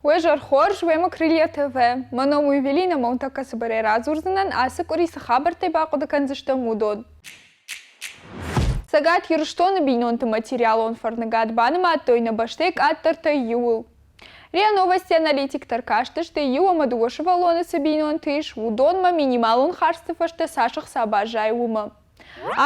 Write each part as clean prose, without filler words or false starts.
Уе зӕр хорз, уемӕ Крылья ТВ. Мӕ ном у Евелина, мӕ тӕккӕ цыбырӕй радзурдзынӕн, ацы къуыри цы хабӕрттӕй бахъуыды кӕндзыстӕм, уыдон. Цӕгат Ирыстоны бинонты материалон фӕрныгад банымадтой нӕ бӕстӕйы къаддӕртӕй иуыл. РИА Новости аналитиктӕ ркастысты, иу ӕмӕ дыууӕ сывӕллоны цы бинонты ис, уыдонмӕ минималон хӕрдзты фӕстӕ цас ӕхца баззайы, уымӕ.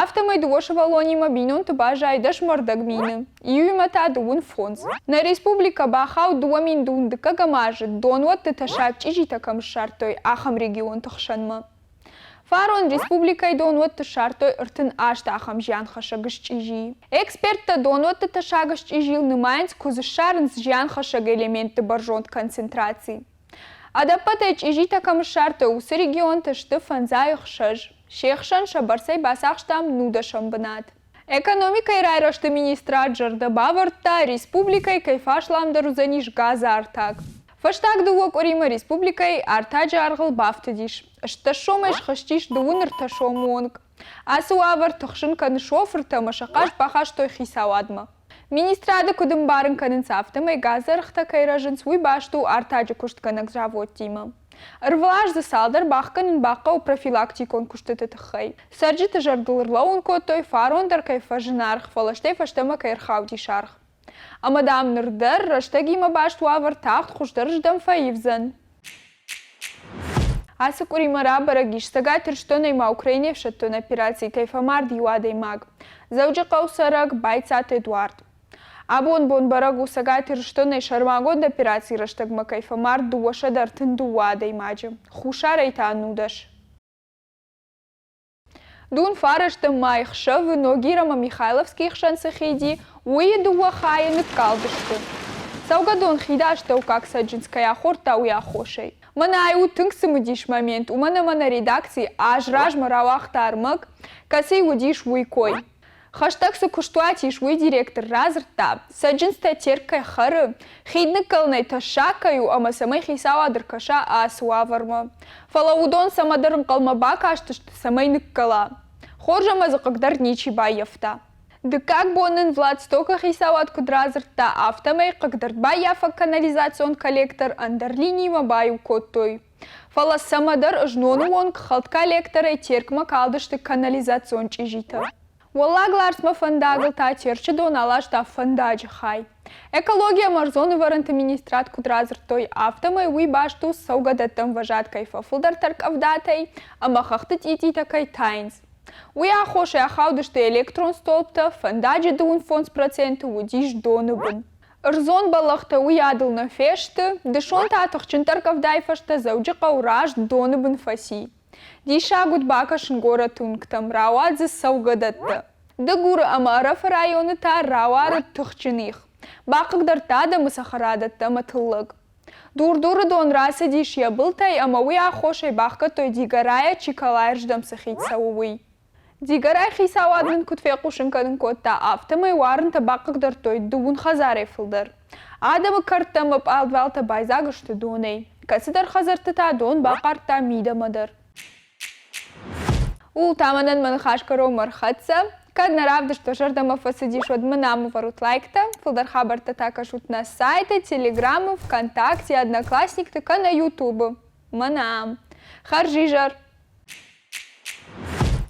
Афтӕмӕй дыууӕ сывӕллонимӕ бинонты баззайы 10,5 мины, иуимӕ та 35. Нӕ республикӕ бахауд 2012 азы донуӕтты тӕссаг чъизитӕ кӕм ссардтой, ахӕм регионты хсӕнмӕ. Фарон республикӕйы донуӕтты ссардтой 38 ахӕм зианхӕссӕг счъизийы. Эксперттӕ донуӕтты тӕссаг счъизийыл нымайынц, куы дзы ссарынц зианхӕссӕг элементты бӕрзонд концентраци. Ӕдӕппӕтӕй чъизитӕ кӕм ссардтой, уыцы регионты сты фӕндзай ӕхсӕз. Се хсӕн сӕ бӕрцӕй бацахстам нудӕсӕм бынат. Экономикӕйы райрӕзты министрад зӕрдӕ бавӕрдта, республикӕйы кӕй фӕасламдӕр уыдзӕнис газы артаг. Фӕстаг дыууӕ къуыримӕ республикӕйы артаджы аргъыл бафтыдис. 18 сомӕй схызтис дыууын ӕртӕ сомы онг. Ацы уавӕр тыхсын кӕны шофырты ӕмӕ сӕ хъаст бахастой хицауадмӕ. Министрады куыд ӕмбарын кӕнынц, афтӕмӕй газы ӕргътӕ кӕй рӕзынц, уый баст у артаджы куыстгӕнӕг заводтимӕ. Ӕрвылаз дзы цалдӕр бахгӕнын бахъӕуы профилактикон куыстыты тыххӕй. Цӕрджыты зӕрдыл ӕрлӕууын кодтой, фарон дӕр кӕй фӕзынаргъ, фӕлӕ стӕй фӕстӕмӕ кӕй ӕрхаудис аргъ. Ӕмӕ, дам, ныр дӕр рӕстӕгимӕ баст уавӕр тагъд хуыздӕрыздӕм фӕивдзӕн. Ацы къуыримӕ рабӕрӕг ис, Цӕгат Ирыстонӕй ма Украинӕйы ӕфсӕддон операцийы кӕй фӕмард иу адӕймаг, Дзӕуджыхъӕуы цӕрӕг Байцаты Эдуард. Абон бон бӕрӕг у, Цӕгат Ирыстонӕй сӕрмагонд операцийы рӕстӕгмӕ кӕй фӕмард 232 адӕймаджы, Хуссарӕй та 19. Дун фарӕстӕм мӕй хсӕвы Ногир ӕмӕ Михайловскийы хсӕн цы хид и, уыйы дыууӕ хайы ныккалдысты. Цӕугӕдон хиды астӕуккаг цӕджындз кӕй ахордта, уый аххосӕй. Мӕнӕ ай у тынг цымыдис момент, уымӕн ӕмӕ нӕ редакци аз размӕ рауагъта ӕрмӕг, кӕцыйы уыдис уый кой. Хӕстӕг цы куыстуат ис, уый директор радзырдта, цӕджындзтӕ Терк кӕй хӕры, хид ныккӕлынӕй тӕссаг кӕй у ӕмӕ цӕмӕй хицауад ӕркӕса ацы уавӕрмӕ. Фӕлӕ уыдон цӕмӕдӕр ӕнхъӕлмӕ бакастысты, цӕмӕй ныккӕла. Хорз ӕмӕ дзы хъыг дӕр ничи баййӕфта. Дыккаг бон нын Владстокы хицауад куыд радзырдта, афтӕмӕй хъыгдардбаййафӕг канализацион коллектор ӕндӕр линиимӕ баиу кодтой. Фӕлӕ цӕмӕдӕр зноны онг хӕлд коллекторӕй Теркмӕ калдысты канализацион чъизитӕ. Уӕллаг Ларсмӕ фӕндагыл та Терчы дон аласта фӕндаджы хай. Экологи ӕмӕ ӕрдзон ӕвӕрӕнты министрад куыд радзырдтой, афтӕмӕй уый баст у цӕугӕдӕтты ӕмвӕзад кӕй фӕфылдӕр тӕрккъӕвдатӕй ӕмӕ хӕхты цъититӕ кӕй тайынц. Уый аххосӕй ахаудысты электрон столбтӕ, фӕндаджы 25% уыдис доны бын. Ӕрдзон бӕллӕхтӕ уыйадыл нӕ фесты, дысон та тыхджын тӕрккъӕвдайы фӕстӕ Дзӕуджыхъӕу раст доны бын фӕци. Диссаг уыд бакӕсын горӕты уынгтӕм, рауад дзы цӕугӕдӕттӕ. Дыгуры ӕмӕ Ӕрӕфы районы та рауарыд тыхджын их. Бахъыгдардта адӕмы цӕхӕрадӕттӕ ӕмӕ тыллӕг. Дур-Дуры дон рацыдис йӕ былтӕй ӕмӕ уый аххосӕй бахгӕдтой Дигорайӕ Чиколайы рдӕм цы хид цӕуы, уый. Дигорайы хицауад нын куыд фехъусын кӕнын кодта, афтӕмӕй уарынтӕ бахъыгдардтой дыууын хӕдзарӕй фылдӕр. Адӕмы кӕрттӕ ӕмӕ пъадвалтӕ байдзаг сты донӕй. Кӕцыдӕр хӕдзӕртты та дон бахъардта мидӕмӕ дӕр. Ууыл та мӕнӕн мӕ ныхас кӕронмӕ ӕрхӕццӕ. Кӕд нӕ равдыст уӕ зӕрдӕмӕ фӕцыдис, уӕд мын ам ӕвӕрут лайктӕ, фылдӕр хабӕрттӕ та кӕсут нӕ сайты, Телеграмы, ВКонтакте, Одноклассникты кӕнӕ Ютубы. Мӕнӕ ам. Хӕрзизӕр!